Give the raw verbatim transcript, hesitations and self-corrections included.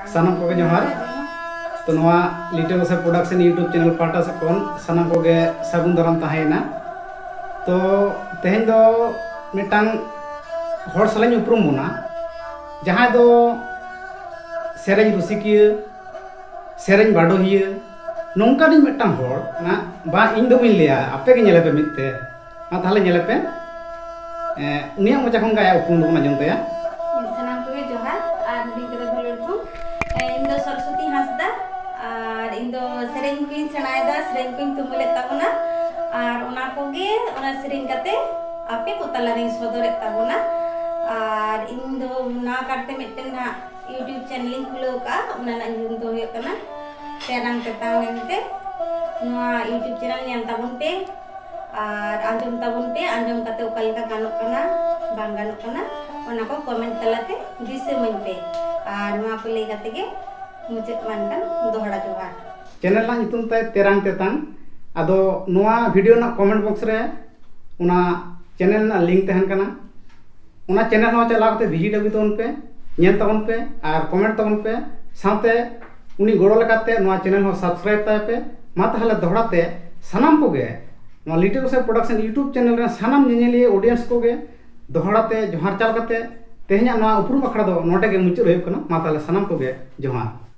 ᱥᱟᱱᱟᱢ ᱠᱚᱜᱮ ᱡᱚᱦᱟᱨ᱾ ᱛᱚ, ᱱᱚᱣᱟ ᱞᱤᱴᱟᱹ ᱜᱚᱸᱥᱟᱭ ᱯᱨᱚᱰᱟᱠᱥᱚᱱ YouTube ᱪᱮᱱᱮᱞ ᱯᱟᱦᱴᱟ ᱥᱮᱫ ᱠᱷᱚᱱ ᱥᱟᱱᱟᱢ ᱠᱚᱜᱮ ᱥᱟᱹᱜᱩᱱ ᱫᱟᱨᱟᱢ ᱛᱟᱦᱮᱸᱭᱮᱱᱟ᱾ ᱛᱚ, ᱛᱮᱦᱮᱧ ᱫᱚ ᱢᱤᱫᱴᱟᱝ ᱦᱚᱲ ᱥᱟᱞᱟᱜ ᱤᱧ ᱩᱯᱨᱩᱢ ᱵᱚᱱᱟ, ᱡᱟᱦᱟᱸᱭ ᱫᱚ ᱥᱮᱨᱮᱧ ᱨᱩᱥᱤᱠᱤᱭᱟᱹ, ᱥᱮᱨᱮᱧ ᱵᱟᱰᱚᱦᱤᱭᱟᱹ, ᱱᱚᱝᱠᱟᱱᱤᱡ ᱢᱤᱫᱴᱟᱝ ᱦᱚᱲ ᱠᱟᱱᱟ᱾ ᱵᱟ, ᱤᱧ ᱫᱚ ᱵᱟᱹᱧ ᱞᱟᱹᱭᱟ, ᱟᱯᱮ ᱜᱮ ᱧᱮᱞᱮ ᱯᱮ ᱢᱤᱫ ᱛᱮ᱾ ᱢᱟ ᱛᱟᱦᱚᱞᱮ ᱧᱮᱞᱮ ᱯᱮ, ᱮᱸ, ᱩᱱᱤᱭᱟᱜ ᱢᱚᱪᱟ ᱠᱷᱚᱱ ᱜᱮ ᱟᱭᱟᱜ ᱩᱯᱨᱩᱢ ᱫᱚᱵᱚᱱ ᱟᱸᱡᱚᱢ ᱛᱟᱭᱟ᱾ ᱥᱟᱱᱟᱢ ᱠᱚᱜᱮ ᱡᱚᱦᱟᱨ ᱟᱨ ᱦᱩᱰᱤᱧ ᱠᱚᱫᱚ ᱫᱩᱞᱟᱹᱲ ᱠᱚ᱾ ᱮᱸ, ᱤᱧ ᱫᱚ ᱥᱚᱨᱚᱥᱚᱛᱤ ᱦᱟᱸᱥᱫᱟ ᱟᱨ ᱤᱧ ᱫᱚ ᱥᱮᱨᱮᱧ ᱠᱚᱧ ᱥᱮᱬᱟᱭᱮᱫᱟ, ᱥᱮᱨᱮᱧ ᱠᱚᱧ ᱛᱩᱢᱟᱹᱞᱮᱫ ᱛᱟᱵᱚᱱᱟ ᱟᱨ ᱚᱱᱟ ᱠᱚᱜᱮ, ᱚᱱᱟ ᱥᱮᱨᱮᱧ ᱠᱟᱛᱮ ᱟᱯᱮ ᱠᱚ ᱛᱟᱞᱟᱨᱤᱧ ᱥᱚᱫᱚᱨᱮᱫ ᱛᱟᱵᱚᱱᱟ᱾ ᱟᱨ ᱤᱧ ᱫᱚ ᱱᱟᱣᱟ ᱠᱟᱨᱛᱮ ᱢᱤᱫᱴᱮᱱ ᱦᱟᱸᱜ YouTube ᱪᱮᱱᱮᱞ ᱤᱧ ᱠᱷᱩᱞᱟᱹᱣ ᱠᱟᱜᱼᱟ, ᱚᱱᱟ ᱨᱮᱱᱟᱜ ᱧᱩᱛᱩᱢ ᱫᱚ ᱦᱩᱭᱩᱜ ᱠᱟᱱᱟ ᱛᱮᱨᱟᱝ ᱛᱮᱛᱟᱝ ᱢᱮᱱᱛᱮ᱾ ᱱᱚᱣᱟ YouTube ᱪᱮᱱᱮᱞ ᱧᱮᱞ ᱛᱟᱵᱚᱱ ᱯᱮ ᱟᱨ ᱟᱸᱡᱚᱢ ᱛᱟᱵᱚᱱ ᱯᱮ, ᱟᱸᱡᱚᱢ ᱠᱟᱛᱮ ᱚᱠᱟ ᱞᱮᱠᱟ ᱜᱟᱱᱚᱜ ᱠᱟᱱᱟ, ᱵᱟᱝ ᱜᱟᱱᱚᱜ ᱠᱟᱱᱟ, ᱚᱱᱟ ᱠᱚ ᱠᱚᱢᱮᱱᱴ ᱛᱟᱞᱟᱛᱮ ᱫᱤᱥᱟᱹ ᱤᱢᱟᱹᱧ ᱯᱮ᱾ ᱟᱨ ᱱᱚᱣᱟ ᱠᱚ ᱞᱟᱹᱭ ᱠᱟᱛᱮ ᱜᱮ ᱢᱩᱪᱟᱹᱫ ᱢᱟ ᱮᱱᱠᱷᱟᱱ ᱫᱚᱦᱲᱟ ᱡᱚᱦᱟᱨ᱾ ᱪᱮᱱᱮᱞ ᱨᱮᱱᱟᱜ ᱧᱩᱛᱩᱢ ᱛᱟᱭ ᱛᱮᱨᱟᱝ ᱛᱮᱛᱟᱝ᱾ ᱟᱫᱚ ᱱᱚᱣᱟ ᱵᱷᱤᱰᱤᱭᱳ ᱨᱮᱱᱟᱜ ᱠᱚᱢᱮᱱᱴ ᱵᱚᱠᱥ ᱨᱮ ᱚᱱᱟ ᱪᱮᱱᱮᱞ ᱨᱮᱱᱟᱜ ᱞᱤᱝᱠ ᱛᱟᱦᱮᱱ ᱠᱟᱱᱟ᱾ ᱚᱱᱟ ᱪᱮᱱᱮᱞ ᱦᱚᱸ ᱪᱟᱞᱟᱣ ᱠᱟᱛᱮ ᱵᱷᱤᱡᱤᱴ ᱟᱹᱜᱩᱭ ᱛᱟᱵᱚᱱ ᱯᱮ, ᱧᱮᱞ ᱛᱟᱵᱚᱱ ᱯᱮ ᱟᱨ ᱠᱚᱢᱮᱱᱴ ᱛᱟᱵᱚᱱ ᱯᱮ᱾ ᱥᱟᱶᱛᱮ ᱩᱱᱤ ᱜᱚᱲᱚ ᱞᱮᱠᱟᱛᱮ ᱱᱚᱣᱟ ᱪᱮᱱᱮᱞ ᱦᱚᱸ ᱥᱟᱵᱥᱠᱨᱟᱭᱤᱵ ᱛᱟᱭ ᱯᱮ᱾ ᱢᱟ ᱛᱟᱦᱚᱞᱮ ᱫᱚᱦᱲᱟ ᱛᱮ ᱥᱟᱱᱟᱢ ᱠᱚᱜᱮ ᱱᱚᱣᱟ ᱞᱤᱴᱟᱹ ᱜᱚᱸᱥᱟᱭ ᱯᱨᱚᱰᱟᱠᱥᱚᱱ YouTube ᱪᱮᱱᱮᱞ ᱨᱮᱱ ᱥᱟᱱᱟᱢ ᱧᱮᱧᱮᱞᱤᱭᱟᱹ ᱚᱰᱤᱭᱮᱱᱥ ᱠᱚᱜᱮ ᱫᱚᱦᱲᱟ ᱛᱮ ᱡᱚᱦᱟᱨ ᱪᱟᱞ ᱠᱟᱛᱮ ᱛᱮᱦᱮᱧᱟᱜ ᱱᱚᱣᱟ ᱩᱯᱨᱩᱢ ᱟᱠᱷᱲᱟ ᱫᱚ ᱱᱚᱰᱮ ᱜᱮ ᱢᱩᱪᱟᱹᱫ ᱦᱩᱭᱩᱜ ᱠᱟᱱᱟ᱾ ᱢᱟ ᱛᱟᱦᱚᱞᱮ ᱥᱟᱱᱟᱢ ᱠᱚᱜᱮ ᱡᱚᱦᱟᱨ᱾